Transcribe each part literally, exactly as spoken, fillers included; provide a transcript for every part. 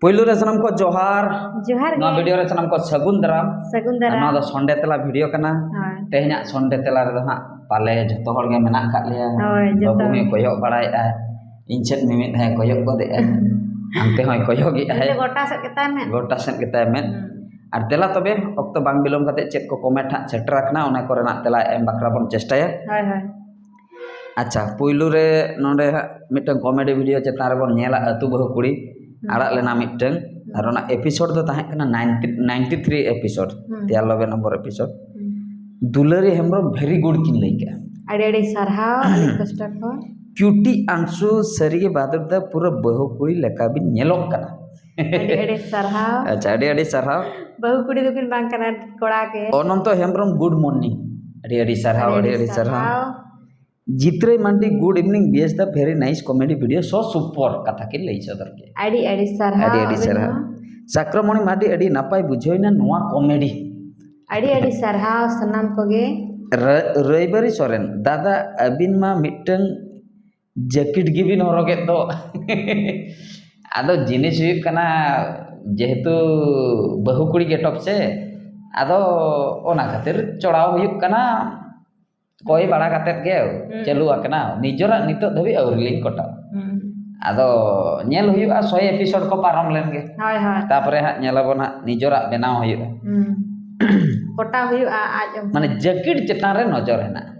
ᱯᱳᱭᱞᱳ ᱨᱮ ᱥᱟᱱᱟᱢ ᱠᱚ ᱡᱚᱦᱟᱨ᱾ ᱡᱚᱦᱟᱨ ᱱᱚᱣᱟ ᱜᱮ᱾ ᱵᱷᱤᱰᱤᱭᱳ ᱨᱮ ᱥᱟᱱᱟᱢ ᱠᱚ ᱥᱟᱹᱜᱩᱱ ᱫᱟᱨᱟᱢ᱾ ᱥᱟᱹᱜᱩᱱ ᱟᱨ ᱱᱚᱣᱟ ᱫᱟᱨᱟᱢ᱾ ᱫᱚ ᱥᱚᱱᱰᱮ ᱛᱮᱞᱟ ᱵᱷᱤᱰᱤᱭᱳ ᱠᱟᱱᱟ᱾ ᱦᱳᱭ᱾ ᱛᱮᱦᱮᱧᱟᱜ ᱥᱚᱱᱰᱮ ᱛᱮᱞᱟ ᱨᱮᱫᱚ ᱦᱟᱸᱜ ᱯᱟᱞᱮ ᱡᱚᱛᱚ ᱦᱚᱲ ᱜᱮ ᱢᱮᱱᱟᱜ ᱟᱠᱟᱫ ᱞᱮᱭᱟ᱾ ᱦᱳᱭ, ᱡᱚᱛᱚ ᱵᱟᱹᱵᱩ ᱦᱚᱸᱭ ᱦᱚᱲ᱾ ᱠᱚᱭᱚᱜ ᱵᱟᱲᱟᱭᱮᱫᱼᱟ, ᱤᱧ ᱥᱮᱫ ᱢᱤᱢᱤᱫ ᱦᱚᱸᱭ ᱠᱚᱭᱚᱜ ᱜᱚᱫᱮᱜᱼᱟ, ᱦᱟᱱᱛᱮ ᱦᱚᱸᱭ ᱠᱚᱭᱚᱜᱮᱫᱼᱟ᱾ ᱤᱧ ᱫᱚ ᱜᱚᱴᱟ ᱥᱮᱫ ᱜᱮᱛᱟᱭ ᱢᱮᱫ᱾ ᱜᱚᱴᱟ ᱥᱮᱫ ᱜᱮᱛᱟᱭ ᱢᱮᱫ᱾ ᱦᱩᱸ᱾ ᱟᱨ ᱛᱮᱞᱟ ᱛᱚᱵᱮ, ᱚᱠᱛᱚ ᱵᱟᱝ ᱵᱤᱞᱚᱢ ᱠᱟᱛᱮ ᱪᱮᱫ ᱠᱚ ᱠᱚᱢᱮᱱᱴ ᱦᱟᱸᱜ ᱥᱮᱴᱮᱨ ᱟᱠᱟᱱᱟ, ᱚᱱᱟ ᱠᱚᱨᱮᱱᱟᱜ ᱛᱮᱞᱟ ᱮᱢ ᱵᱟᱠᱷᱨᱟ ᱵᱚᱱ ᱪᱮᱥᱴᱟᱭᱟ᱾ ᱦᱳᱭ, ᱦᱳᱭ᱾ ᱟᱪᱪᱷᱟ, ᱯᱩᱭᱞᱩ ᱨᱮ ᱱᱚᱰᱮ ᱦᱟᱸᱜ ᱢᱤᱫᱴᱟᱝ ᱠᱚᱢᱮᱰᱤ ᱵᱷᱤᱰᱤᱭᱳ ᱪᱮᱛᱟᱱ ᱨᱮᱵᱚᱱ ᱧᱮᱞᱟ, ᱟᱹᱛᱩ ᱵᱟᱹᱦᱩ ᱠᱩᱲᱤ ᱦᱩᱸ᱾ ᱟᱲᱟᱜ ᱞᱮᱱᱟ ᱢᱤᱫᱴᱟᱝ, ᱟᱨ ᱚᱱᱟ ᱮᱯᱤᱥᱳᱰ ᱫᱚ ᱛᱟᱦᱮᱸ ᱠᱟᱱᱟ ᱱᱟᱭᱤᱱᱴᱤ, ᱱᱟᱭᱤᱱᱴᱤ ᱛᱷᱨᱤ ᱮᱯᱤᱥᱳᱰ, ᱦᱩᱸ᱾ ᱛᱮᱭᱟᱞᱞᱚᱵᱮ ᱱᱚᱢᱵᱚᱨ ᱮᱯᱤᱥᱳᱰ᱾ ᱦᱩᱸ᱾ ᱫᱩᱞᱟᱹᱨᱤ ᱦᱮᱢᱵᱨᱚᱢ ᱵᱷᱮᱨᱤ ᱜᱩᱰ ᱠᱤᱱ ᱞᱟᱹᱭ ᱠᱮᱜᱼᱟ᱾ ᱟᱹᱰᱤ ᱟᱹᱰᱤ ᱥᱟᱨᱦᱟᱣ ᱟᱹᱞᱤᱧ ᱯᱟᱥᱴᱟ ᱠᱷᱚᱱ᱾ ᱠᱤᱭᱩᱴᱤ ᱟᱝᱥᱩ, ᱥᱟᱹᱨᱤᱜᱮ ᱵᱟᱫᱚᱨ ᱫᱟ, ᱯᱩᱨᱟᱹ ᱵᱟᱹᱦᱩ ᱠᱩᱲᱤ ᱞᱮᱠᱟ ᱵᱤᱱ ᱧᱮᱞᱚᱜ ᱠᱟᱱᱟ᱾ ᱟᱹᱰᱤ ᱟᱹᱰᱤ ᱥᱟᱨᱦᱟᱣ᱾ ᱟᱪᱪᱷᱟ, ᱟᱹᱰᱤ ᱟᱹᱰᱤ ᱥᱟᱨᱦᱟᱣ᱾ ᱵᱟᱹᱦᱩ ᱠᱩᱲᱤ ᱫᱚᱠᱤᱱ ᱵᱟᱝ ᱠᱟᱱᱟ, ᱠᱚᱲᱟ ᱜᱮ᱾ ᱚᱱᱚᱱᱛᱚ ᱦᱮᱢᱵᱨᱚᱢ, ᱜᱩᱰ ᱢᱚᱨᱱᱤᱝ᱾ ᱟᱹᱰᱤ ᱟᱹᱰᱤ ᱥᱟᱨᱦᱟᱣ, ᱟᱹᱰᱤ ᱟᱹᱰᱤ ᱥᱟᱨᱦᱟᱣ᱾ ᱡᱤᱛᱨᱟᱹᱭ ᱢᱟᱱᱰᱤ, ᱜᱩᱰ ᱤᱵᱷᱤᱱᱤᱝ, ᱵᱤᱭᱮᱥ ᱫᱟ, ᱵᱷᱮᱨᱤ ᱱᱟᱭᱤᱥ ᱠᱚᱢᱮᱰᱤ ᱵᱷᱤᱰᱤᱭᱳ, ᱥᱚ ᱥᱩᱯᱚᱨ ᱠᱟᱛᱷᱟ ᱠᱤᱱ ᱞᱟᱹᱭ ᱥᱚᱫᱚᱨ ᱠᱮᱫᱟ᱾ ᱟᱹᱰᱤ ᱟᱹᱰᱤ ᱥᱟᱨᱦᱟᱣ ᱟᱹᱰᱤ ᱟᱹᱰᱤ ᱟᱹᱵᱤᱱ ᱥᱟᱨᱦᱟᱣ᱾ ᱦᱚᱸ᱾ ᱥᱟᱠᱨᱚᱢᱚᱬᱤ ᱢᱟᱨᱰᱤ, ᱟᱹᱰᱤ ᱱᱟᱯᱟᱭ ᱵᱩᱡᱷᱟᱹᱣ ᱮᱱᱟ ᱱᱚᱣᱟ ᱠᱚᱢᱮᱰᱤ᱾ ᱟᱹᱰᱤ ᱟᱹᱰᱤ ᱥᱟᱨᱦᱟᱣ ᱥᱟᱱᱟᱢ ᱠᱚᱜᱮ᱾ ᱨᱟᱹ-, ᱨᱟᱹᱭᱵᱟᱹᱨᱤ ᱥᱚᱨᱮᱱ, ᱫᱟᱫᱟ ᱟᱹᱵᱤᱱ ᱢᱟ ᱢᱤᱫᱴᱟᱝ ᱡᱮᱠᱮᱴ ᱜᱮᱵᱤᱱ ᱦᱚᱨᱚᱜᱮᱫ ᱫᱚ᱾ ᱟᱫᱚ ᱡᱤᱱᱤᱥ ᱦᱩᱭᱩᱜ ᱠᱟᱱᱟ, ᱡᱮᱦᱮᱛᱩ ᱵᱟᱹᱦᱩ ᱠᱩᱲᱤ ᱜᱮᱴᱚᱯ ᱥᱮ, ᱟᱫᱚ ᱚᱱᱟ ᱠᱷᱟᱹᱛᱤᱨ ᱪᱚᱲᱟᱣ ᱦᱩᱭᱩᱜ ᱠᱟᱱᱟ᱾ ᱠᱚᱭ ᱵᱟᱲᱟ ᱠᱟᱛᱮᱫ ᱜᱮ ᱦᱩᱸ᱾ ᱪᱟᱹᱞᱩ ᱟᱠᱟᱱᱟ, ᱱᱤᱡᱮᱨᱟᱜ ᱱᱤᱛᱚᱜ ᱫᱷᱟᱹᱵᱤᱡ ᱟᱹᱣᱨᱤ ᱞᱤᱧ ᱠᱚᱴᱟᱣᱟ᱾ ᱦᱩᱸ᱾ ᱟᱫᱚ ᱧᱮᱞ ᱦᱩᱭᱩᱜᱼᱟ, ᱥᱚᱭ ᱮᱯᱤᱥᱳᱰ ᱠᱚ ᱯᱟᱨᱚᱢ ᱞᱮᱱ ᱜᱮ, ᱦᱳᱭ, ᱦᱳᱭ᱾ ᱛᱟᱯᱚᱨᱮ ᱦᱟᱸᱜ ᱧᱮᱞᱟᱵᱚᱱ ᱦᱟᱸᱜ ᱱᱤᱡᱮᱨᱟᱜ ᱵᱮᱱᱟᱣ ᱦᱩᱭᱩᱜᱼᱟ᱾ ᱦᱩᱸ᱾ ᱠᱚᱴᱟ ᱦᱩᱭᱩᱜᱼᱟ ᱟᱡ ᱚᱱᱠᱟ᱾ ᱢᱟᱱᱮ ᱡᱟᱹᱠᱤᱴ ᱪᱮᱛᱟᱱ ᱨᱮ ᱱᱚᱡᱚᱨ ᱦᱮᱱᱟᱜᱼᱟ᱾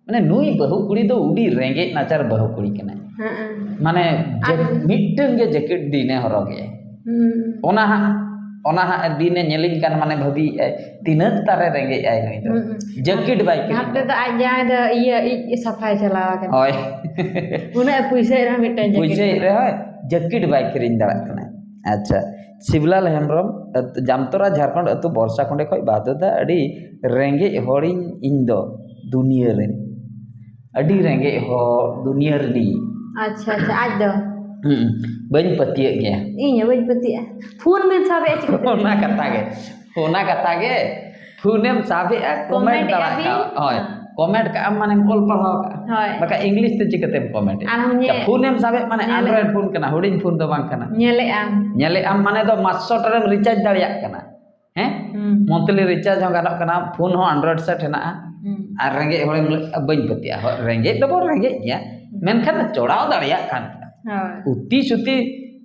ᱢᱟᱱᱮ ᱱᱩᱭ ᱵᱟᱹᱦᱩ ᱠᱩᱲᱤ ᱫᱚ ᱟᱹᱰᱤ ᱨᱮᱸᱜᱮᱡ ᱱᱟᱪᱟᱨ ᱵᱟᱹᱦᱩ ᱠᱩᱲᱤ ᱠᱟᱱᱟᱭ᱾ ᱦᱮᱸ᱾ ᱢᱟᱱᱮ ᱡᱟ-, ᱟᱨ ᱢᱤᱫᱴᱟᱝ ᱜᱮ ᱡᱟᱹᱠᱤᱴ ᱫᱤᱱᱮ ᱦᱚᱨᱚᱜᱮᱜᱼᱟ᱾ ᱦᱩᱸ᱾ ᱚᱱᱟ ᱦᱟᱸᱜ, ᱚᱱᱟ ᱦᱟᱸᱜ ᱫᱤᱱᱮ ᱧᱮᱞᱤᱧ ᱠᱟᱱ, ᱢᱟᱱᱮ ᱵᱷᱟᱹᱵᱤᱭᱮᱜᱼᱟᱭ, ᱛᱤᱱᱟᱹᱜ ᱛᱟᱨᱮ ᱨᱮᱸᱜᱮᱡ ᱟᱭ ᱱᱩᱭ ᱫᱚ᱾ ᱦᱩᱸ, ᱦᱩᱸ᱾ ᱡᱟᱹᱠᱤᱴ ᱵᱟᱭ ᱠᱤᱨᱤᱧ ᱦᱟᱱᱛᱮ ᱫᱚ ᱟᱡ ᱡᱟᱶᱟᱭ ᱫᱚ ᱤᱭᱟᱹ ᱤᱡ ᱥᱟᱯᱷᱟᱭ ᱪᱟᱞᱟᱣ ᱟᱠᱟᱱᱟ᱾ ᱦᱳᱭ᱾ ᱩᱱᱟᱹᱜ ᱮ ᱯᱩᱭᱥᱟᱹᱭ ᱨᱮᱦᱚᱸ ᱢᱤᱫᱴᱟᱝ ᱡᱟᱹᱠᱤᱴ ᱯᱩᱭᱥᱟᱹᱭ ᱠᱟᱱᱟ᱾ ᱨᱮᱦᱚᱸ ᱡᱟᱹᱠᱤᱴ ᱵᱟᱭ ᱠᱤᱨᱤᱧ ᱫᱟᱲᱮᱭᱟᱜ ᱠᱟᱱᱟ᱾ ᱟᱪᱪᱷᱟ, ᱥᱤᱵᱽᱞᱟᱞ ᱦᱮᱢᱵᱨᱚᱢ, ᱟᱹᱛᱩ-, ᱡᱟᱢᱛᱚᱨᱟ, ᱡᱷᱟᱨᱠᱷᱚᱸᱰ, ᱟᱹᱛᱩ ᱵᱚᱨᱥᱟ ᱠᱚᱸᱰᱮ ᱠᱷᱚᱱ᱾ ᱵᱟᱫᱚᱫᱟ, ᱟᱹᱰᱤ ᱨᱮᱸᱜᱮᱡ ᱦᱚᱲᱤᱧ ᱤᱧ ᱫᱚ ᱫᱩᱱᱤᱭᱟᱹ ᱨᱮᱱ᱾ ᱟᱹᱰᱤ ᱨᱮᱸᱜᱮᱡ ᱦᱚᱲ ᱫᱩᱱᱤᱭᱟᱹ ᱨᱤᱱᱤᱡ᱾ ᱟᱪᱪᱷᱟ, ᱟᱪᱪᱷᱟ, ᱟᱡ ᱫᱚ? ᱦᱩᱸ, ᱵᱟᱹᱧ ᱯᱟᱹᱛᱭᱟᱹᱜ ᱜᱮᱭᱟ᱾ ᱤᱧ ᱦᱚᱸ ᱵᱟᱹᱧ ᱯᱟᱹᱛᱭᱟᱹᱜᱼᱟ᱾ ᱯᱷᱳᱱ ᱢᱮ ᱥᱟᱵᱮ ᱪᱤᱠᱟᱹᱛᱮ? ᱚᱱᱟ ᱠᱟᱛᱷᱟ ᱜᱮ, ᱚᱱᱟ ᱠᱟᱛᱷᱟ ᱜᱮ, ᱯᱷᱳᱱᱮᱢ ᱥᱟᱵᱮᱜᱼᱟ, ᱠᱚᱢᱮᱱᱴ ᱠᱚᱢᱮᱱᱴ ᱫᱟᱲᱟ ᱮᱜᱼᱟ ᱵᱤᱱ? ᱠᱟᱜ, ᱦᱳᱭ᱾ ᱠᱚᱢᱮᱱᱴ ᱠᱟᱜ ᱟᱢ ᱢᱟᱱᱮᱢ ᱚᱞ ᱯᱟᱲᱦᱟᱣ ᱠᱟᱜᱼᱟ᱾ ᱦᱳᱭ᱾ ᱵᱟᱠᱷᱟᱡ ᱤᱝᱞᱤᱥ ᱛᱮ ᱪᱤᱠᱟᱹᱛᱮᱢ ᱠᱚᱢᱮᱱᱴ? ᱟᱨᱦᱚᱸ ᱧᱮ- ᱯᱷᱳᱱ ᱮᱢ ᱥᱟᱵᱮᱫ ᱢᱟᱱᱮ ᱧᱮᱞᱮᱫ- ᱮᱱᱰᱨᱚᱭᱮᱰ ᱯᱷᱳᱱ ᱠᱟᱱᱟ, ᱦᱩᱰᱤᱧ ᱯᱷᱳᱱ ᱫᱚ ᱵᱟᱝ ᱠᱟᱱᱟ᱾ ᱧᱮᱞᱮᱫ ᱟᱢ᱾ ᱧᱮᱞᱮᱫ ᱟᱢ ᱢᱟᱱᱮ ᱫᱚ ᱢᱟᱥᱥᱚ ᱴᱟᱠᱟᱢ ᱨᱤᱪᱟᱨᱡᱽ ᱫᱟᱲᱮᱭᱟᱜ ᱠᱟᱱᱟ᱾ ᱦᱮᱸ? ᱦᱩᱸ᱾ ᱢᱚᱱᱛᱷᱞᱤ ᱨᱤᱪᱟᱨᱡᱽ ᱦᱚᱸ ᱜᱟᱱᱚᱜ ᱠᱟᱱᱟ, ᱯᱷᱳᱱ ᱦᱚᱸ ᱮᱱᱰᱨᱚᱭᱮᱰ ᱥᱮᱴ ᱦᱮᱱᱟᱜᱼᱟ᱾ ᱦᱩᱸ᱾ ᱟᱨ ᱨᱮᱸᱜᱮᱡ ᱦᱚᱲᱮᱢ ᱞᱟᱹᱭ, ᱵᱟᱹᱧ ᱯᱟᱹᱛᱭᱟᱹᱜᱼᱟ, ᱦᱳᱭ, ᱨᱮᱸᱜᱮᱡ ᱫᱚᱵᱚᱱ ᱨᱮᱸᱜᱮᱡ ᱜᱮᱭᱟ, ᱢᱮᱱᱠᱷᱟᱱ ᱪᱚᱲᱟᱣ ᱫᱟᱲᱮᱭᱟᱜ ᱠᱟᱱ ᱜᱮᱭᱟ᱾ ᱦᱳᱭ᱾ ᱩᱛᱤ ᱥᱩᱛᱤ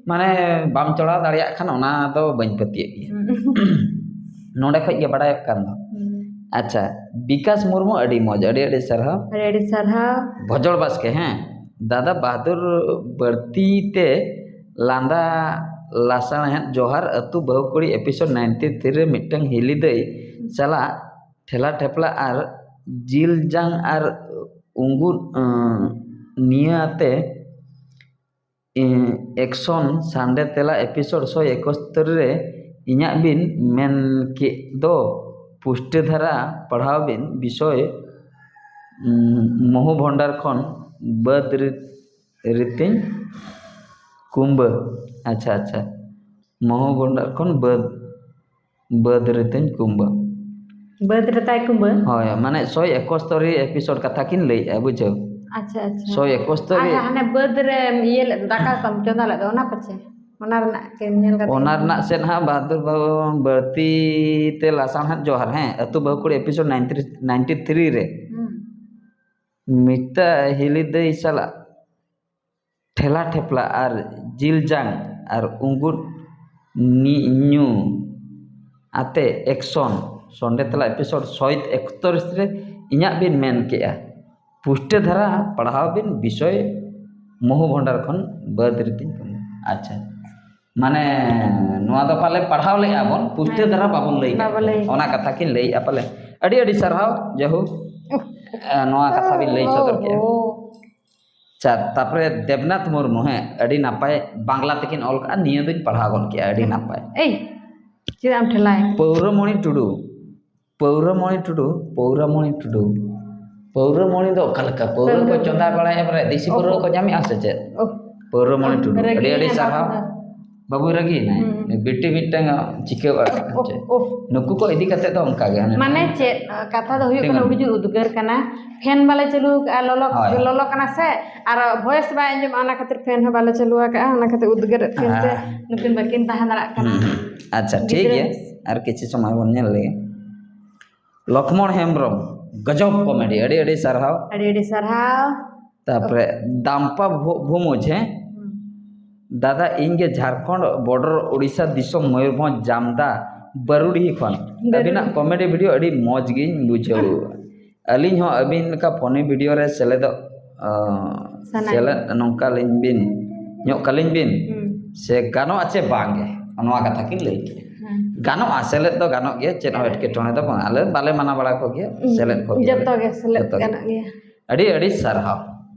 ᱢᱟᱱᱮ ᱵᱟᱢ ᱪᱚᱲᱟᱣ ᱫᱟᱲᱮᱭᱟᱜ ᱠᱷᱟᱱ ᱚᱱᱟ ᱫᱚ ᱵᱟᱹᱧ ᱯᱟᱹᱛᱭᱟᱹᱜ ᱜᱮᱭᱟ᱾ ᱦᱩᱸ᱾ ᱱᱚᱰᱮ ᱠᱷᱚᱡ ᱜᱮ ᱵᱟᱲᱟᱭᱚᱜ ᱠᱟᱱ ᱫᱚ᱾ ᱦᱩᱸ᱾ ᱟᱪᱪᱷᱟ, ᱵᱤᱠᱟᱥ ᱢᱩᱨᱢᱩ, ᱟᱹᱰᱤ ᱢᱚᱡᱽ, ᱟᱹᱰᱤ ᱟᱹᱰᱤ ᱥᱟᱨᱦᱟᱣ᱾ ᱟᱹᱰᱤ ᱟᱹᱰᱤ ᱥᱟᱨᱦᱟᱣ᱾ ᱵᱷᱚᱡᱚᱲ ᱵᱟᱥᱠᱮ, ᱦᱮᱸ, ᱫᱟᱫᱟ ᱵᱟᱦᱟᱫᱩᱨ ᱵᱟᱹᱲᱛᱤ ᱛᱮ ᱞᱟᱸᱫᱟ ᱞᱟᱥᱟᱬᱦᱮᱫ ᱡᱚᱦᱟᱨ ᱟᱹᱛᱩ ᱵᱟᱹᱦᱩ ᱠᱩᱲᱤ ᱮᱯᱤᱥᱳᱰ ᱱᱟᱭᱤᱱᱴᱤ ᱛᱷᱨᱤ ᱨᱮ ᱢᱤᱫᱴᱟᱝ ᱦᱤᱞᱤ ᱫᱟᱹᱭ ᱥᱟᱞᱟᱜ ᱴᱷᱮᱞᱟ ᱴᱷᱮᱯᱞᱟ ᱟᱨ ᱡᱤᱞ ᱡᱟᱝ ᱟᱨ ᱩᱸᱜᱩᱫ, ᱟᱸ, ᱱᱤᱭᱟᱹ ᱟᱛᱮ, ᱮᱸ, ᱮᱠᱥᱚᱱ ᱥᱟᱱᱰᱮ ᱛᱮᱞᱟ ᱮᱯᱤᱥᱳᱰ ᱥᱚᱭ ᱮᱠᱚᱥᱛᱚᱨ ᱨᱮ ᱤᱧᱟᱹᱜ ᱵᱤᱱ ᱢᱮᱱ ᱠᱮᱫ ᱫᱚ ᱯᱩᱥᱴᱟᱹ ᱫᱷᱟᱨᱟ ᱯᱟᱲᱦᱟᱣ ᱵᱤᱱ ᱵᱤᱥᱚᱭ, ᱩᱸ, ᱢᱚᱦᱩ ᱵᱷᱚᱱᱰᱟᱨ ᱠᱷᱚᱱ ᱵᱟᱹᱫᱽ ᱨᱤ-, ᱨᱤᱛᱤᱧ ᱠᱩᱢᱵᱟᱹ᱾ ᱟᱪᱪᱷᱟ, ᱟᱪᱪᱷᱟ, ᱢᱚᱦᱩ ᱵᱷᱚᱱᱰᱟᱨ ᱠᱷᱚᱱ ᱵᱟᱹᱫᱽ, ᱵᱟᱹᱫᱽ ᱨᱤᱛᱤᱧ ᱠᱩᱢᱵᱟᱹ᱾ ᱵᱟᱹᱫᱽ ᱨᱮᱛᱟᱭ ᱠᱩᱢᱵᱟᱹ? ᱦᱳᱭ, ᱢᱟᱱᱮ ᱥᱚᱭ ᱮᱠᱚᱥᱛᱚᱨᱤ ᱮᱯᱤᱥᱳᱰ ᱠᱟᱛᱷᱟ ᱠᱤᱱ ᱞᱟᱹᱭᱮᱜᱼᱟ, ᱵᱩᱡᱷᱟᱹᱣ? ᱟᱪᱪᱷᱟ, ᱟᱪᱪᱷᱟ᱾ ᱥᱚᱭ ᱮᱠᱚᱥᱛᱚᱨᱤ᱾ ᱟᱪᱪᱷᱟ, ᱦᱟᱱᱮ ᱵᱟᱹᱫᱽ ᱨᱮ ᱤᱭᱟᱹ ᱞᱮᱫ, ᱫᱟᱠᱟ ᱠᱚᱢ ᱪᱚᱸᱫᱟ ᱞᱮᱫ ᱫᱚ, ᱚᱱᱟ ᱯᱟᱪᱮ? ᱚᱱᱟ ᱨᱮᱱᱟᱜ ᱠᱤᱱ ᱧᱮᱞ ᱠᱟᱛᱮ ᱚᱱᱟ ᱜᱮ᱾ ᱨᱮᱱᱟᱜ ᱥᱮᱫ ᱦᱟᱸᱜ ᱵᱟᱦᱟᱫᱩᱨ ᱵᱟᱹᱵᱩ ᱵᱟᱹᱲᱛᱤ ᱛᱮ ᱞᱟᱥᱟᱬᱦᱮᱫ ᱡᱚᱦᱟᱨ, ᱦᱮᱸ, ᱟᱹᱛᱩ ᱵᱟᱹᱦᱩ ᱠᱩᱲᱤ ᱮᱯᱤᱥᱳᱰ ᱱᱟᱭᱤᱱᱴᱤ, ᱱᱟᱭᱤᱱᱴᱤ ᱛᱷᱨᱤ ᱨᱮ᱾ ᱦᱩᱸ᱾ ᱢᱤᱫᱴᱟ ᱦᱤᱞᱤ ᱫᱟᱹᱭ ᱥᱟᱞᱟᱜ ᱴᱷᱮᱞᱟ ᱴᱷᱮᱯᱞᱟ ᱟᱨ ᱡᱤᱞ ᱡᱟᱝ ᱟᱨ ᱩᱸᱜᱩᱫ ᱱᱤ-, ᱧᱩ ᱟᱛᱮ ᱮᱠᱥᱚᱱ ᱥᱚᱱᱰᱮ ᱛᱮᱞᱟ ᱮᱯᱤᱥᱳᱰ ᱥᱚᱭ ᱮᱠᱛᱚᱨᱤᱥ ᱨᱮ ᱤᱧᱟᱹᱜ ᱵᱤᱱ ᱢᱮᱱ ᱠᱮᱜᱼᱟ᱾ ᱯᱩᱥᱴᱟᱹ ᱫᱷᱟᱨᱟ ᱯᱟᱲᱦᱟᱣ ᱵᱤᱱ ᱵᱤᱥᱚᱭ ᱢᱚᱦᱩ ᱵᱷᱚᱸᱰᱟᱨ ᱠᱷᱚᱱ ᱵᱟᱹᱫᱽ ᱨᱤᱛᱤᱧ ᱠᱟᱹᱢᱤ᱾ ᱟᱪᱪᱷᱟ, ᱢᱟᱱᱮ ᱱᱚᱣᱟ ᱫᱚ ᱯᱟᱞᱮ ᱯᱟᱲᱦᱟᱣ ᱞᱮᱜᱼᱟ ᱵᱚᱱ, ᱯᱩᱥᱴᱟᱹ ᱦᱮᱸ᱾ ᱫᱷᱟᱨᱟ ᱵᱟᱵᱚᱱ ᱞᱟᱹᱭ ᱠᱟᱜ ᱵᱟᱵᱚᱱ ᱞᱟᱹᱭ ᱠᱟᱱᱟ᱾ ᱚᱱᱟ ᱠᱟᱛᱷᱟ ᱠᱤᱱ ᱞᱟᱹᱭᱮᱜᱼᱟ ᱯᱟᱞᱮ᱾ ᱟᱹᱰᱤ ᱟᱹᱰᱤ ᱥᱟᱨᱦᱟᱣ, ᱡᱟᱭᱦᱳᱠ᱾ ᱮ, ᱱᱚᱣᱟ ᱠᱟᱛᱷᱟ ᱵᱤᱱ ᱞᱟᱹᱭ ᱥᱚᱫᱚᱨ ᱠᱮᱜᱼᱟ᱾ ᱳ᱾ ᱟᱪᱪᱷᱟ, ᱛᱟᱯᱚᱨᱮ ᱫᱮᱵᱽᱱᱟᱛᱷ ᱢᱩᱨᱢᱩ, ᱦᱮᱸ, ᱟᱹᱰᱤ ᱱᱟᱯᱟᱭ ᱵᱟᱝᱞᱟ ᱛᱮᱠᱤᱱ ᱚᱞ ᱠᱟᱜᱼᱟ, ᱱᱤᱭᱟᱹ ᱫᱚᱧ ᱯᱟᱲᱦᱟᱣ ᱜᱚᱫ ᱠᱮᱜᱼᱟ, ᱟᱹᱰᱤ ᱱᱟᱯᱟᱭ᱾ ᱮᱭ, ᱪᱮᱫᱟᱜ ᱮᱢ ᱴᱷᱮᱞᱟᱭ? ᱯᱟᱹᱣᱨᱟᱹᱢᱚᱬᱤ ᱴᱩᱰᱩ, ᱯᱟᱹᱣᱨᱟᱹᱢᱚᱬᱤ ᱴᱩᱰᱩ, ᱯᱟᱹᱣᱨᱟᱹᱢᱚᱬᱤ ᱴᱩᱰᱩ᱾ ᱯᱟᱹᱣᱨᱟᱹᱢᱚᱬᱤ ᱫᱚ ᱚᱠᱟ ᱞᱮᱠᱟ? ᱯᱟᱹᱣᱨᱟᱹ ᱠᱚ ᱯᱟᱹᱣᱨᱟᱹ᱾ ᱪᱚᱸᱫᱟ ᱵᱟᱲᱟᱭᱟ, ᱯᱟᱨᱮ ᱫᱮᱥᱤ ᱯᱟᱹᱣᱨᱟᱹ ᱚᱦᱚ᱾ ᱠᱚ ᱧᱟᱢᱮᱜᱼᱟ ᱥᱮ ᱪᱮᱫ? ᱳᱦ᱾ ᱯᱟᱹᱣᱨᱟᱹᱢᱚᱬᱤ ᱴᱩᱰᱩ, ᱨᱟᱹᱜᱤ ᱟᱹᱰᱤ ᱟᱹᱰᱤ ᱮᱱᱟ ᱥᱟᱨᱦᱟᱣ᱾ ᱵᱟᱯᱞᱟ᱾ ᱵᱟᱹᱵᱩᱭ ᱨᱟᱹᱜᱤᱭᱮᱱᱟᱭ᱾ ᱦᱩᱸ᱾ ᱵᱤᱴᱤ ᱢᱤᱫᱴᱟᱝ ᱪᱤᱠᱟᱹᱣ ᱟᱠᱟᱱᱟ ᱳᱦ, ᱪᱮᱫ? ᱳᱦ᱾ ᱱᱩᱠᱩ ᱠᱚ ᱤᱫᱤ ᱠᱟᱛᱮ ᱫᱚ ᱚᱱᱠᱟ ᱜᱮ, ᱦᱟᱱᱮ ᱢᱟᱱᱮ ᱪᱮᱫ? ᱠᱟᱛᱷᱟ ᱫᱚ ᱦᱩᱭᱩᱜ ᱠᱟᱱᱟ, ᱛᱤᱸᱜᱩᱱ᱾ ᱟᱹᱰᱤ ᱡᱳᱨ ᱩᱫᱽᱜᱟᱹᱨ ᱠᱟᱱᱟ, ᱯᱷᱮᱱ ᱵᱟᱞᱮ ᱪᱟᱹᱞᱩ ᱟᱠᱟᱫᱼᱟ, ᱞᱚᱞᱚ, ᱦᱳᱭ᱾ ᱞᱚᱞᱚ ᱠᱟᱱᱟ ᱥᱮ, ᱟᱨ ᱵᱷᱚᱭᱮᱥ ᱵᱟᱭ ᱟᱸᱡᱚᱢᱚᱜᱼᱟ, ᱚᱱᱟ ᱠᱷᱟᱹᱛᱤᱨ ᱯᱷᱮᱱ ᱦᱚᱸ ᱵᱟᱞᱮ ᱪᱟᱹᱞᱩ ᱟᱠᱟᱫᱼᱟ, ᱚᱱᱟ ᱠᱷᱟᱹᱛᱤᱨ ᱩᱫᱽᱜᱟᱹᱨᱮᱫ ᱯᱷᱮᱱ ᱛᱮ ᱦᱮᱸ᱾ ᱱᱩᱠᱤᱱ ᱵᱟᱹᱠᱤᱱ ᱛᱟᱦᱮᱸ ᱫᱟᱲᱮᱭᱟᱜ ᱠᱟᱱᱟ᱾ ᱦᱩᱸ, ᱦᱩᱸ᱾ ᱟᱪᱪᱷᱟ, ᱴᱷᱤᱠ ᱜᱤᱫᱽᱨᱟᱹ ᱜᱮᱭᱟ, ᱟᱨ ᱠᱤᱪᱷᱩ ᱥᱚᱢᱚᱭ ᱵᱚᱱ ᱧᱮᱞ ᱞᱮᱜᱮ᱾ ᱞᱚᱠᱷᱢᱚᱬ ᱦᱮᱢᱵᱨᱚᱢ, ᱜᱚᱡᱚᱵ ᱠᱚᱢᱮᱰᱤ, ᱟᱹᱰᱤ ᱟᱹᱰᱤ ᱥᱟᱨᱦᱟᱣ᱾ ᱟᱹᱰᱤ ᱟᱹᱰᱤ ᱥᱟᱨᱦᱟᱣ᱾ ᱛᱟᱯᱚᱨᱮ ᱫᱟᱢᱯᱟ ᱵᱷᱩ-, ᱵᱷᱩᱢᱩᱡᱽ, ᱦᱮᱸ? ᱦᱩᱸ᱾ ᱫᱟᱫᱟ, ᱤᱧ ᱜᱮ ᱡᱷᱟᱲᱠᱷᱚᱸᱰ ᱵᱚᱰᱚᱨ ᱳᱰᱤᱥᱟ ᱫᱤᱥᱚᱢ ᱢᱚᱭᱩᱨᱵᱷᱚᱸᱡᱽ ᱡᱟᱢᱫᱟ ᱵᱟᱹᱨᱩᱰᱤᱦᱤ ᱠᱷᱚᱱ᱾ ᱵᱟᱹᱨᱩᱰᱤᱦᱤ᱾ ᱟᱹᱵᱤᱱᱟᱜ ᱠᱚᱢᱮᱰᱤ ᱵᱷᱤᱰᱤᱭᱳ ᱟᱹᱰᱤ ᱢᱚᱡᱽ ᱜᱤᱧ ᱵᱩᱡᱷᱟᱹᱣ᱾ ᱟᱹᱞᱤᱧ ᱦᱚᱸ ᱟᱹᱵᱤᱱ ᱞᱮᱠᱟ ᱯᱷᱚᱱᱤ ᱵᱷᱤᱰᱤᱭᱳ ᱨᱮ ᱥᱮᱞᱮᱫᱚᱜ, ᱟᱸ, ᱥᱟᱱᱟ᱾ ᱥᱮᱞᱮᱫ ᱱᱚᱝᱠᱟ ᱞᱤᱧ ᱵᱤᱱ, ᱧᱚᱜ ᱠᱟᱞᱤᱧ ᱵᱤᱱ, ᱦᱩᱸ᱾ ᱥᱮ ᱜᱟᱱᱚᱜᱼᱟ ᱪᱮ ᱵᱟᱝ ᱜᱮ? ᱱᱚᱣᱟ ᱠᱟᱛᱷᱟ ᱠᱤᱱ ᱞᱟᱹᱭ ᱠᱮᱫᱟ᱾ ᱦᱮᱸ᱾ ᱜᱟᱱᱚᱜᱼᱟ, ᱥᱮᱞᱮᱫ ᱫᱚ ᱜᱟᱱᱚᱜ ᱜᱮᱭᱟ, ᱪᱮᱫ ᱦᱚᱸ ᱦᱮᱸ᱾ ᱮᱴᱠᱮᱴᱚᱬᱮ ᱫᱚ ᱵᱟᱝ, ᱟᱞᱮ ᱵᱟᱞᱮ ᱢᱟᱱᱟ ᱵᱟᱲᱟ ᱠᱚᱜᱮᱭᱟ, ᱦᱩᱸ᱾ ᱥᱮᱞᱮᱫ ᱠᱚᱜᱮᱭᱟᱞᱮ᱾ ᱡᱚᱛᱚ ᱜᱮ ᱥᱮᱞᱮᱫ ᱡᱚᱛᱚ ᱜᱮ᱾ ᱜᱟᱱᱚᱜ ᱜᱮᱭᱟ᱾ ᱟᱹᱰᱤ ᱟᱹᱰᱤ ᱥᱟᱨᱦᱟᱣ᱾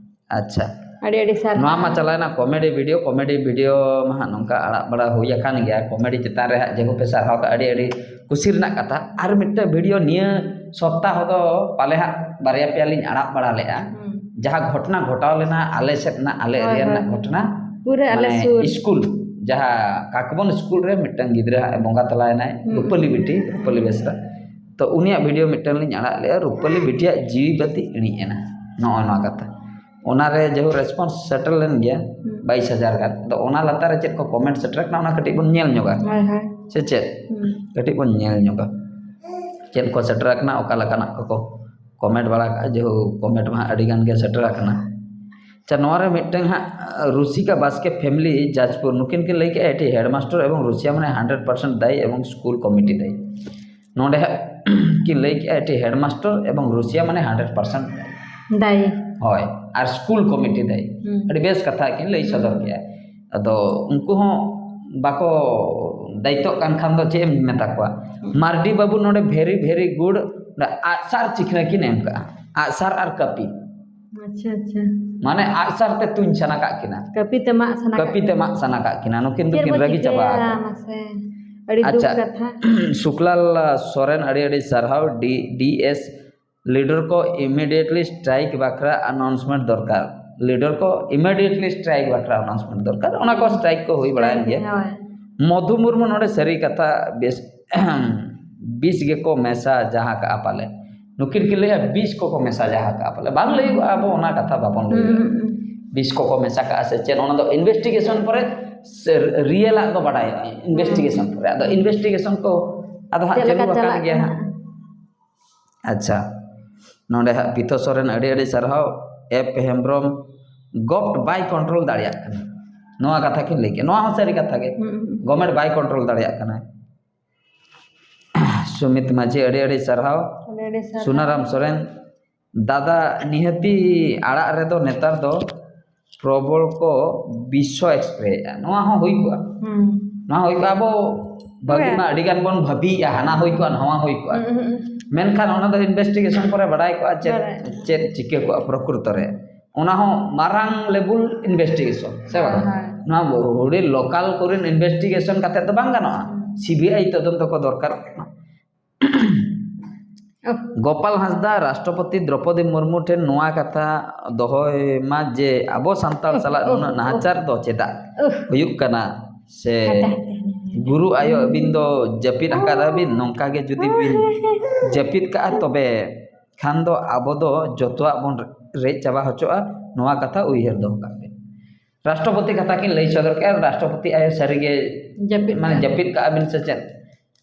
ᱟᱪᱪᱷᱟ᱾ ᱟᱹᱰᱤ ᱟᱹᱰᱤ ᱥᱟᱨᱦᱟᱣ᱾ ᱱᱚᱣᱟ ᱢᱟ ᱪᱟᱞᱟᱣᱮᱱᱟ ᱠᱚᱢᱮᱰᱤ ᱵᱷᱤᱰᱤᱭᱳ, ᱠᱚᱢᱮᱰᱤ ᱵᱷᱤᱰᱤᱭᱳ ᱢᱟ ᱦᱟᱸᱜ ᱱᱚᱝᱠᱟ ᱟᱲᱟᱜ ᱵᱟᱲᱟ ᱦᱩᱭ ᱟᱠᱟᱱ ᱜᱮᱭᱟ, ᱠᱚᱢᱮᱰᱤ ᱪᱮᱛᱟᱱ ᱨᱮ ᱦᱟᱸᱜ ᱡᱮᱦᱮᱛᱩ ᱯᱮ ᱥᱟᱨᱦᱟᱣ ᱠᱟᱜᱼᱟ, ᱟᱹᱰᱤ ᱟᱹᱰᱤ ᱠᱩᱥᱤ ᱨᱮᱱᱟᱜ ᱠᱟᱛᱷᱟ᱾ ᱟᱨ ᱢᱤᱫᱴᱟᱝ ᱵᱷᱤᱰᱤᱭᱳ ᱱᱤᱭᱟᱹ ᱥᱚᱯᱛᱟᱦᱚ ᱫᱚ ᱯᱟᱞᱮ ᱦᱟᱸᱜ ᱵᱟᱨᱭᱟ ᱯᱮᱭᱟ ᱞᱤᱧ ᱟᱲᱟᱜ ᱵᱟᱲᱟ ᱞᱮᱜᱼᱟ, ᱦᱩᱸ᱾ ᱡᱟᱦᱟᱸ ᱜᱷᱚᱴᱚᱱᱟ ᱜᱷᱚᱴᱟᱣ ᱞᱮᱱᱟ ᱟᱞᱮ ᱥᱮᱫ ᱨᱮᱱᱟᱜ, ᱟᱞᱮ ᱦᱳᱭ, ᱮᱨᱤᱭᱟ ᱦᱳᱭ, ᱨᱮᱱᱟᱜ ᱦᱳᱭ᱾ ᱜᱷᱚᱴᱚᱱᱟ, ᱯᱩᱨᱟᱹ ᱟᱞᱮ ᱢᱟᱱᱮ ᱥᱩᱨ᱾ ᱥᱠᱩᱞ, ᱡᱟᱦᱟᱸ ᱠᱟᱠᱵᱚᱱ ᱥᱠᱩᱞ ᱨᱮ ᱢᱤᱫᱴᱟᱝ ᱜᱤᱫᱽᱨᱟᱹ ᱦᱟᱸᱜ ᱮ ᱵᱚᱸᱜᱟ ᱛᱟᱞᱟᱭᱮᱱᱟᱭ, ᱦᱩᱸ᱾ ᱨᱩᱯᱟᱹᱞᱤ ᱵᱤᱴᱤ, ᱨᱩᱯᱟᱹᱞᱤ ᱵᱮᱥᱨᱟ᱾ ᱛᱚ ᱩᱱᱤᱭᱟᱜ ᱵᱷᱤᱰᱤᱭᱳ ᱢᱤᱫᱴᱟᱝ ᱞᱤᱧ ᱟᱲᱟᱜ ᱞᱮᱜᱼᱟ, ᱨᱩᱯᱟᱹᱞᱤ ᱵᱤᱴᱤᱭᱟᱜ ᱡᱤᱣᱤ ᱵᱟᱹᱛᱤ ᱤᱬᱤᱡ ᱮᱱᱟ, ᱱᱚᱜᱼᱚᱭ ᱱᱚᱣᱟ ᱠᱟᱛᱷᱟ᱾ ᱚᱱᱟᱨᱮ ᱡᱮᱦᱳ ᱨᱮᱥᱯᱚᱱᱥ ᱥᱮᱴᱮᱨ ᱞᱮᱱ ᱜᱮᱭᱟ, ᱦᱩᱸ᱾ ᱵᱟᱭᱤᱥ ᱦᱟᱡᱟᱨ ᱜᱟᱱ᱾ ᱟᱫᱚ ᱚᱱᱟ ᱞᱟᱛᱟᱨ ᱨᱮ ᱪᱮᱫ ᱠᱚ ᱠᱚᱢᱮᱱᱴ ᱥᱮᱴᱮᱨ ᱠᱟᱱᱟ, ᱚᱱᱟ ᱠᱟᱹᱴᱤᱡ ᱵᱚᱱ ᱧᱮᱞ ᱧᱚᱜᱟ᱾ ᱦᱳᱭ, ᱦᱳᱭ᱾ ᱥᱮ ᱪᱮᱫ? ᱦᱩᱸ᱾ ᱠᱟᱹᱴᱤᱡ ᱵᱚᱱ ᱧᱮᱞ ᱧᱚᱜᱟ᱾ ᱪᱮᱫ ᱠᱚ ᱥᱮᱴᱮᱨ ᱟᱠᱟᱱᱟ, ᱚᱠᱟ ᱞᱮᱠᱟᱱᱟᱜ ᱠᱚᱠᱚ ᱠᱚᱢᱮᱱᱴ ᱵᱟᱲᱟ ᱠᱟᱜᱼᱟ, ᱡᱮᱦᱳ ᱠᱚᱢᱮᱱᱴ ᱢᱟ ᱦᱟᱸᱜ ᱟᱹᱰᱤ ᱜᱟᱱ ᱜᱮ ᱥᱮᱴᱮᱨ ᱟᱠᱟᱱᱟ᱾ ᱟᱪᱪᱷᱟ, ᱱᱚᱣᱟ ᱨᱮ ᱢᱤᱫᱴᱟᱝ ᱦᱟᱸᱜ, ᱨᱩᱥᱤᱠᱟ ᱵᱟᱥᱠᱮ ᱯᱷᱮᱢᱤᱞᱤ ᱡᱟᱡᱽᱯᱩᱨ, ᱱᱩᱠᱤᱱ ᱠᱤᱱ ᱞᱟᱹᱭ ᱠᱮᱜᱼᱟ, ᱮᱴᱤ ᱦᱮᱰᱢᱟᱥᱴᱟᱨ ᱮᱵᱚᱝ ᱨᱩᱥᱤᱭᱟ ᱢᱟᱱᱮ ᱦᱟᱱᱰᱨᱮᱰ ᱯᱟᱨᱥᱮᱱᱴ ᱫᱟᱭᱤ ᱮᱵᱚᱝ ᱥᱠᱩᱞ ᱠᱚᱢᱤᱴᱤ ᱫᱟᱭᱤ᱾ ᱱᱚᱰᱮ ᱦᱟᱸᱜ ᱠᱤᱱ ᱞᱟᱹᱭ ᱠᱮᱜᱼᱟ, ᱮᱴᱤ ᱦᱮᱰᱢᱟᱥᱴᱟᱨ ᱮᱵᱚᱝ ᱨᱩᱥᱤᱭᱟ ᱢᱟᱱᱮ ᱦᱟᱱᱰᱨᱮᱰ ᱯᱟᱨᱥᱮᱱᱴ᱾ ᱫᱟᱭᱤ᱾ ᱦᱳᱭ, ᱟᱨ ᱥᱠᱩᱞ ᱠᱚᱢᱤᱴᱤ ᱫᱟᱭᱤ᱾ ᱦᱩᱸ᱾ ᱟᱹᱰᱤ ᱵᱮᱥ ᱠᱟᱛᱷᱟ ᱠᱤᱱ ᱞᱟᱹᱭ ᱥᱚᱫᱚᱨ ᱠᱮᱜᱼᱟ᱾ ᱟᱫᱚ ᱩᱱᱠᱩ ᱦᱚᱸ ᱵᱟᱠᱚ ᱫᱟᱭᱤᱛᱛᱚᱜ ᱠᱟᱱ ᱠᱷᱟᱱ ᱫᱚ ᱪᱮᱫ ᱮᱢ ᱢᱮᱛᱟ ᱠᱚᱣᱟ? ᱦᱩᱸ᱾ ᱢᱟᱨᱰᱤ ᱵᱟᱹᱵᱩ ᱱᱚᱰᱮ very, very good, ᱚᱱᱟ ᱟᱜᱼᱥᱟᱨ ᱪᱤᱠᱷᱱᱟᱹ ᱠᱤᱱ ᱮᱢ ᱠᱟᱜᱼᱟ, ᱟᱜᱼᱥᱟᱨ ᱟᱨ ᱠᱟᱹᱯᱤ᱾ ᱟᱪᱪᱷᱟ, ᱟᱪᱪᱷᱟ᱾ ᱢᱟᱱᱮ ᱟᱜᱼᱥᱟᱨ ᱛᱮ ᱛᱩᱧ ᱥᱟᱱᱟ ᱠᱟᱜ ᱠᱤᱱᱟ᱾ ᱠᱟᱹᱯᱤ ᱛᱮ ᱢᱟᱜ ᱥᱟᱱᱟ ᱠᱟᱹᱯᱤ ᱠᱟᱜ ᱛᱮ ᱠᱤᱱᱟ᱾ ᱢᱟᱜ ᱥᱟᱱᱟ ᱠᱟᱜ ᱠᱤᱱᱟ, ᱱᱩᱠᱤᱱ ᱪᱮᱫ ᱫᱚᱠᱤᱱ ᱵᱚ ᱨᱟᱹᱜᱤ ᱪᱤᱠᱟᱹᱭᱟ ᱪᱟᱵᱟ ᱟᱠᱟᱱᱟ᱾ ᱢᱟᱥᱮ? ᱟᱹᱰᱤ ᱫᱩᱠ ᱟᱪᱪᱷᱟ, ᱠᱟᱛᱷᱟ᱾ ᱥᱩᱠᱞᱟᱞ ᱥᱚᱨᱮᱱ, ᱟᱹᱰᱤ ᱟᱹᱰᱤ ᱥᱟᱨᱦᱟᱣ᱾ ᱰᱤ, ᱰᱤ ᱮᱥ leader ᱠᱚ immediately strike ᱵᱟᱠᱷᱨᱟ announcement ᱫᱚᱨᱠᱟᱨ᱾ ᱞᱤᱰᱟᱨ ᱠᱚ ᱤᱢᱤᱰᱤᱭᱮᱴᱞᱤ ᱥᱴᱨᱟᱭᱤᱠ ᱵᱟᱠᱷᱨᱟ ᱟᱱᱟᱣᱩᱱᱥᱢᱮᱱᱴ ᱫᱚᱨᱠᱟᱨ᱾ ᱚᱱᱟ ᱠᱚ ᱥᱴᱨᱟᱭᱤᱠ ᱠᱚ ᱦᱩᱭ ᱵᱟᱲᱟᱭᱮᱱ ᱜᱮᱭᱟ᱾ ᱦᱳᱭ᱾ ᱢᱚᱫᱷᱩ ᱢᱩᱨᱢᱩ ᱱᱚᱰᱮ ᱥᱟᱹᱨᱤ ᱠᱟᱛᱷᱟ ᱵᱮᱥ ᱵᱤᱥ ᱜᱮᱠᱚ ᱢᱮᱥᱟ ᱡᱟᱦᱟᱸ ᱠᱟᱜᱼᱟ ᱯᱟᱞᱮ᱾ ᱱᱩᱠᱤᱱ ᱠᱤᱱ ᱞᱟᱹᱭᱟ ᱵᱤᱥ ᱠᱚᱠᱚ ᱢᱮᱥᱟ ᱡᱟᱦᱟᱸ ᱠᱟᱜᱼᱟ ᱯᱟᱞᱮ᱾ ᱵᱟᱝ ᱞᱟᱹᱭᱩᱜᱼᱟ, ᱟᱵᱚ ᱚᱱᱟ ᱠᱟᱛᱷᱟ ᱵᱟᱵᱚᱱ ᱞᱟᱹᱭᱩᱜᱼᱟ᱾ ᱦᱩᱸ, ᱦᱩᱸ, ᱦᱩᱸ᱾ ᱵᱤᱥ ᱠᱚᱠᱚ ᱢᱮᱥᱟ ᱠᱟᱜᱼᱟ ᱥᱮ ᱪᱮᱫ, ᱚᱱᱟ ᱫᱚ ᱤᱱᱵᱷᱮᱥᱴᱤᱜᱮᱥᱚᱱ ᱯᱚᱨᱮ ᱥᱮ ᱨᱤᱭᱮᱞᱟᱜ ᱫᱚ ᱵᱟᱰᱟᱭᱚᱜᱼᱟ, ᱤᱱᱵᱷᱮᱥᱴᱤᱜᱮᱥᱚᱱ ᱯᱚᱨᱮ᱾ ᱟᱫᱚ ᱤᱱᱵᱷᱮᱥᱴᱤᱜᱮᱥᱚᱱ ᱠᱚ ᱟᱫᱚ ᱦᱟᱸᱜ ᱪᱮᱫ ᱞᱮᱠᱟ ᱪᱟᱹᱞᱩ ᱟᱠᱟᱱ ᱪᱟᱞᱟᱜ ᱜᱮᱭᱟ ᱠᱟᱱᱟ? ᱦᱟᱸᱜ᱾ ᱟᱪᱪᱷᱟ, ᱱᱚᱰᱮ ᱦᱟᱸᱜ ᱯᱤᱛᱚ ᱥᱚᱨᱮᱱ ᱟᱹᱰᱤ ᱟᱹᱰᱤ ᱥᱟᱨᱦᱟᱣ᱾ ᱮᱯ ᱦᱮᱢᱵᱨᱚᱢ, ᱜᱚᱵᱷᱴ ᱵᱟᱭ ᱠᱚᱱᱴᱨᱳᱞ ᱫᱟᱲᱮᱭᱟᱜ ᱠᱟᱱᱟ, ᱱᱚᱣᱟ ᱠᱟᱛᱷᱟ ᱠᱤᱱ ᱞᱟᱹᱭ ᱠᱮᱫ᱾ ᱱᱚᱣᱟ ᱦᱚᱸ ᱥᱟᱹᱨᱤ ᱠᱟᱛᱷᱟ ᱜᱮ, ᱦᱩᱸ, ᱦᱩᱸ᱾ ᱜᱚᱵᱷᱢᱮᱱᱴ ᱵᱟᱭ ᱠᱚᱱᱴᱨᱳᱞ ᱫᱟᱲᱮᱭᱟᱜ ᱠᱟᱱᱟ᱾ ᱥᱩᱢᱤᱛ ᱢᱟᱹᱡᱷᱤ ᱟᱹᱰᱤ ᱟᱹᱰᱤ ᱥᱟᱨᱦᱟᱣ᱾ ᱟᱹᱰᱤ ᱟᱹᱰᱤ ᱥᱟᱨᱦᱟᱣ᱾ ᱥᱩᱱᱟᱨᱟᱢ ᱥᱚᱨᱮᱱ, ᱫᱟᱫᱟ ᱱᱤᱦᱟᱹᱛᱤ ᱟᱲᱟᱜ ᱨᱮᱫᱚ ᱱᱮᱛᱟᱨ ᱫᱚ ᱯᱨᱚᱵᱚᱞ ᱠᱚ ᱵᱤᱥ ᱦᱚᱸ ᱥᱯᱨᱮᱭᱮᱫᱼᱟ, ᱱᱚᱣᱟ ᱦᱚᱸ ᱦᱩᱭ ᱠᱚᱜᱼᱟ᱾ ᱦᱩᱸ᱾ ᱱᱚᱣᱟ ᱦᱩᱭ ᱠᱚᱜᱼᱟ, ᱟᱵᱚ ᱵᱷᱟᱹᱜᱤ ᱦᱮᱸ᱾ ᱢᱟ ᱟᱹᱰᱤ ᱜᱟᱱ ᱵᱚᱱ ᱵᱷᱟᱹᱵᱤᱭᱮᱫᱼᱟ, ᱦᱟᱱᱟ ᱦᱩᱭ ᱠᱚᱜᱼᱟ, ᱱᱚᱣᱟ ᱦᱩᱭ ᱠᱚᱜᱼᱟ᱾ ᱦᱩᱸ, ᱦᱩᱸ, ᱦᱩᱸ᱾ ᱢᱮᱱᱠᱷᱟᱱ ᱚᱱᱟ ᱫᱚ ᱤᱱᱵᱷᱮᱥᱴᱤᱜᱮᱥᱚᱱ ᱯᱚᱨᱮ ᱵᱟᱰᱟᱭ ᱠᱚᱜᱼᱟ ᱪᱮᱫ, ᱵᱟᱰᱟᱭ᱾ ᱪᱮᱫ ᱪᱤᱠᱟᱹ ᱠᱚᱜᱼᱟ ᱯᱨᱚᱠᱨᱤᱛᱚ ᱨᱮ᱾ ᱚᱱᱟ ᱦᱚᱸ ᱢᱟᱨᱟᱝ ᱞᱮᱵᱩᱞ ᱤᱱᱵᱷᱮᱥᱴᱤᱜᱮᱥᱚᱱ, ᱥᱮ ᱵᱟᱝ? ᱦᱳᱭ, ᱦᱳᱭ᱾ ᱱᱚᱣᱟ ᱦᱩᱰᱤᱧ ᱞᱳᱠᱟᱞ ᱠᱚᱨᱮᱱ ᱤᱱᱵᱷᱮᱥᱴᱤᱜᱮᱥᱚᱱ ᱠᱟᱛᱮ ᱫᱚ ᱵᱟᱝ ᱜᱟᱱᱚᱜᱼᱟ᱾ ᱦᱩᱸ᱾ ᱥᱤᱵᱤᱟᱭ ᱛᱚᱫᱚᱱᱛᱚ ᱠᱚ ᱫᱚᱨᱠᱟᱨᱚᱜ ᱠᱟᱱᱟ᱾ ᱳᱦ᱾ ᱜᱳᱯᱟᱞ ᱦᱟᱸᱥᱫᱟ, ᱨᱟᱥᱴᱨᱚᱯᱚᱛᱤ ᱫᱨᱚᱯᱚᱫᱤ ᱢᱩᱨᱢᱩ ᱴᱷᱮᱱ ᱱᱚᱣᱟ ᱠᱟᱛᱷᱟ ᱫᱚᱦᱚᱭ ᱢᱟ ᱡᱮ ᱟᱵᱚ ᱥᱟᱱᱛᱟᱲ ᱳᱦ, ᱥᱟᱞᱟᱜ ᱳᱦ, ᱱᱩᱱᱟᱹᱜ ᱳᱦ᱾ ᱱᱟᱦᱟᱪᱟᱨ ᱫᱚ ᱪᱮᱫᱟᱜ ᱳᱦ᱾ ᱦᱩᱭᱩᱜ ᱠᱟᱱᱟ? ᱥᱮ ᱦᱟᱱᱛᱮ, ᱦᱟᱱᱛᱮ, ᱦᱟᱱᱛᱮ, ᱦᱟᱱᱛᱮ᱾ ᱜᱩᱨᱩ ᱟᱭᱳ ᱟᱹᱵᱤᱱ ᱫᱚ ᱡᱟᱹᱯᱤᱫ ᱟᱠᱟᱫᱟ ᱵᱤᱱ, ᱱᱚᱝᱠᱟ ᱜᱮ ᱡᱩᱫᱤ ᱵᱤᱱ ᱡᱟᱹᱯᱤᱫ ᱠᱟᱜᱼᱟ, ᱛᱚᱵᱮ ᱠᱷᱟᱱ ᱫᱚ ᱟᱵᱚ ᱫᱚ ᱡᱚᱛᱚᱣᱟᱜ ᱵᱚᱱ ᱨᱮᱡ ᱪᱟᱵᱟ ᱦᱚᱪᱚᱜᱼᱟ, ᱱᱚᱣᱟ ᱠᱟᱛᱷᱟ ᱩᱭᱦᱟᱹᱨ ᱫᱚᱦᱚ ᱠᱟᱜ ᱵᱤᱱ᱾ ᱨᱟᱥᱴᱨᱚᱯᱚᱛᱤ ᱠᱟᱛᱷᱟ ᱠᱤᱱ ᱞᱟᱹᱭ ᱥᱚᱫᱚᱨ ᱠᱮᱜᱼᱟ, ᱨᱟᱥᱴᱨᱚᱯᱚᱛᱤ ᱟᱭᱳ ᱥᱟᱹᱨᱤᱜᱮ ᱡᱟᱹᱯᱤᱫ ᱢᱟᱱᱮ ᱠᱟᱜᱼᱟ᱾ ᱡᱟᱹᱯᱤᱫ ᱠᱟᱜᱼᱟ ᱵᱤᱱ ᱥᱮ ᱪᱮᱫ?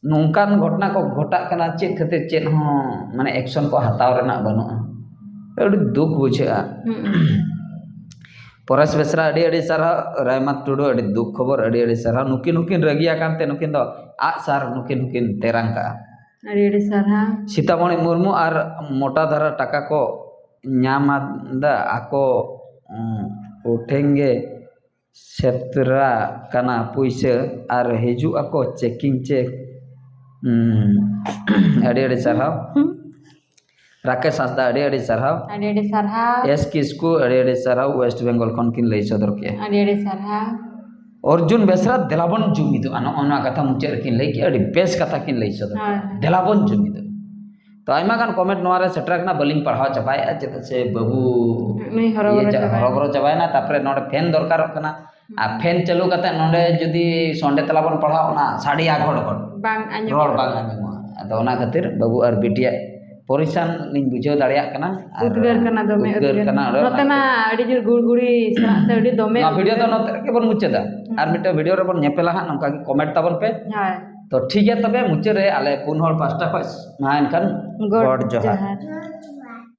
ᱱᱚᱝᱠᱟᱱ ᱜᱷᱚᱴᱚᱱᱟ ᱠᱚ ᱜᱷᱚᱴᱟᱜ ᱠᱟᱱᱟ, ᱪᱮᱫ ᱠᱷᱟᱹᱛᱤᱨ ᱪᱮᱫ ᱦᱚᱸ ᱢᱟᱱᱮ ᱮᱠᱥᱚᱱ ᱠᱚ ᱦᱟᱛᱟᱣ ᱨᱮᱱᱟᱜ ᱵᱟᱹᱱᱩᱜᱼᱟ᱾ ᱟᱹᱰᱤ ᱫᱩᱠ ᱵᱩᱡᱷᱟᱹᱜᱼᱟ᱾ ᱦᱩᱸ᱾ ᱯᱚᱨᱮᱥ ᱵᱮᱥᱨᱟ, ᱟᱹᱰᱤ ᱟᱹᱰᱤ ᱥᱟᱨᱦᱟᱣ᱾ ᱨᱟᱭᱢᱟᱛ ᱴᱩᱰᱩ, ᱟᱹᱰᱤ ᱫᱩᱠ ᱠᱷᱚᱵᱚᱨ, ᱟᱹᱰᱤ ᱟᱹᱰᱤ ᱥᱟᱨᱦᱟᱣ᱾ ᱱᱩᱠᱤᱱ ᱦᱚᱸᱠᱤᱱ ᱨᱟᱹᱜᱤ ᱟᱠᱟᱱ ᱛᱮ ᱱᱩᱠᱤᱱ ᱫᱚ ᱟᱜᱼᱥᱟᱨ ᱱᱩᱠᱤᱱ ᱦᱚᱸᱠᱤᱱ ᱛᱮᱨᱟᱝ ᱠᱟᱜᱼᱟ᱾ ᱟᱹᱰᱤ ᱟᱹᱰᱤ ᱥᱟᱨᱦᱟᱣ᱾ ᱥᱤᱛᱟᱢᱚᱬᱤ ᱢᱩᱨᱢᱩ ᱟᱨ ᱢᱚᱴᱟ ᱫᱷᱟᱨᱟ ᱴᱟᱠᱟ ᱠᱚ ᱧᱟᱢ ᱮᱫᱟ, ᱟᱠᱚ, ᱩᱸ, ᱠᱚᱴᱷᱮᱱ ᱜᱮ ᱥᱮᱛᱨᱟ ᱠᱟᱱᱟ ᱯᱩᱭᱥᱟᱹ ᱟᱨ ᱦᱤᱡᱩᱜ ᱟᱠᱚ ᱪᱮᱠᱤᱝ ᱪᱮᱠ᱾ ᱩᱸ, ᱟᱹᱰᱤ ᱟᱹᱰᱤ ᱥᱟᱨᱦᱟᱣ᱾ ᱦᱩᱸ᱾ ᱨᱟᱠᱮᱥ ᱦᱟᱸᱥᱫᱟ, ᱟᱹᱰᱤ ᱟᱹᱰᱤ ᱥᱟᱨᱦᱟᱣ᱾ ᱟᱹᱰᱤ ᱟᱹᱰᱤ ᱥᱟᱨᱦᱟᱣ᱾ ᱮᱥ ᱠᱤᱥᱠᱩ, ᱟᱹᱰᱤ ᱟᱹᱰᱤ ᱥᱟᱨᱦᱟᱣ, ᱳᱭᱮᱥᱴ ᱵᱮᱝᱜᱚᱞ ᱠᱷᱚᱱ ᱠᱤᱱ ᱞᱟᱹᱭ ᱥᱚᱫᱚᱨ ᱠᱮᱜᱼᱟ᱾ ᱟᱹᱰᱤ ᱟᱹᱰᱤ ᱥᱟᱨᱦᱟᱣ᱾ ᱚᱨᱡᱩᱱ ᱵᱮᱥᱨᱟ, ᱫᱮᱞᱟ ᱵᱚᱱ ᱡᱩᱢᱤᱫᱚᱜᱼᱟ, ᱱᱚᱜᱼᱚ ᱱᱚᱣᱟ ᱠᱟᱛᱷᱟ ᱢᱩᱪᱟᱹᱫ ᱨᱮᱠᱤᱱ ᱞᱟᱹᱭ ᱠᱮᱜᱼᱟ, ᱟᱹᱰᱤ ᱵᱮᱥ ᱠᱟᱛᱷᱟ ᱠᱤᱱ ᱞᱟᱹᱭ ᱥᱚᱫᱚᱨ ᱠᱮᱜᱼᱟ᱾ ᱦᱳᱭ᱾ ᱫᱮᱞᱟ ᱵᱚᱱ ᱡᱩᱢᱤᱫᱚᱜᱼᱟ᱾ ᱛᱚ ᱟᱭᱢᱟ ᱜᱟᱱ ᱠᱚᱢᱮᱱᱴ ᱱᱚᱣᱟ ᱨᱮ ᱥᱮᱴᱮᱨ ᱟᱠᱟᱱᱟ, ᱵᱟᱹᱞᱤᱧ ᱯᱟᱲᱦᱟᱣ ᱪᱟᱵᱟᱭᱮᱫᱼᱟ, ᱪᱮᱫᱟᱜ ᱥᱮ ᱵᱟᱹᱵᱩ ᱱᱩᱭ ᱦᱚᱨᱚ ᱤᱭᱟᱹ ᱵᱚᱨᱚ ᱪᱟ- ᱪᱟᱵᱟᱭᱮᱱᱟ᱾ ᱦᱚᱨᱚᱵᱚᱨᱚ ᱪᱟᱵᱟᱭᱮᱱᱟ, ᱛᱟᱨᱯᱚᱨᱮ ᱱᱚᱰᱮ ᱯᱷᱮᱱ ᱫᱚᱨᱠᱟᱨᱚᱜ ᱠᱟᱱᱟ᱾ ᱟᱨ ᱯᱷᱮᱱ ᱪᱟᱹᱞᱩ ᱠᱟᱛᱮ ᱱᱚᱰᱮ ᱡᱩᱫᱤ ᱥᱚᱸᱰᱮ ᱛᱟᱞᱟ ᱵᱚᱱ ᱯᱟᱲᱦᱟᱣ, ᱚᱱᱟ ᱥᱟᱰᱮᱭᱟ ᱜᱷᱚᱲ ᱜᱷᱚᱲ, ᱵᱟᱝ ᱟᱸᱡᱚᱢ ᱨᱚᱲ ᱵᱟᱝ ᱟᱸᱡᱚᱢᱚᱜᱼᱟ᱾ ᱟᱫᱚ ᱚᱱᱟ ᱠᱷᱟᱹᱛᱤᱨ ᱵᱟᱹᱵᱩ ᱟᱨ ᱵᱤᱴᱤᱭᱟᱜ ᱯᱚᱨᱤᱥᱟᱱ ᱞᱤᱧ ᱵᱩᱡᱷᱟᱹᱣ ᱫᱟᱲᱮᱭᱟᱜ ᱠᱟᱱᱟ᱾ ᱟᱨ ᱩᱫᱽᱜᱟᱹᱨ ᱠᱟᱱᱟ ᱫᱚᱢᱮ, ᱩᱫᱽᱜᱟᱹᱨ ᱠᱟᱱᱟ ᱚᱸᱰᱮ᱾ ᱱᱚᱛᱮ ᱢᱟ ᱟᱹᱰᱤ ᱡᱳᱨ ᱜᱩᱲᱜᱩᱲᱤ ᱥᱟᱞᱟᱜ ᱛᱮ ᱟᱹᱰᱤ ᱫᱚᱢᱮ ᱱᱚᱣᱟ ᱵᱷᱤᱰᱤᱭᱳ ᱫᱚ ᱱᱚᱛᱮ ᱨᱮᱜᱮ ᱵᱚᱱ ᱢᱩᱪᱟᱹᱫᱟ᱾ ᱟᱨ ᱢᱤᱫᱴᱟᱝ ᱵᱷᱤᱰᱤᱭᱳ ᱨᱮᱵᱚᱱ ᱧᱮᱯᱮᱞᱟ ᱦᱟᱸᱜ, ᱱᱚᱝᱠᱟ ᱜᱮ ᱠᱚᱢᱮᱱᱴ ᱛᱟᱵᱚᱱ ᱯᱮ᱾ ᱦᱳᱭ᱾ ᱛᱚ ᱴᱷᱤᱠ ᱜᱮᱭᱟ, ᱛᱚᱵᱮ ᱢᱩᱪᱟᱹᱫ ᱨᱮ ᱟᱞᱮ ᱯᱩᱱ ᱦᱚᱲ ᱯᱟᱥᱴᱟ ᱠᱷᱚᱱ ᱢᱟ ᱮᱱᱠᱷᱟᱱ ᱜᱚᱰ ᱜᱚᱰ ᱡᱚᱦᱟᱨ᱾ ᱡᱚᱦᱟᱨ᱾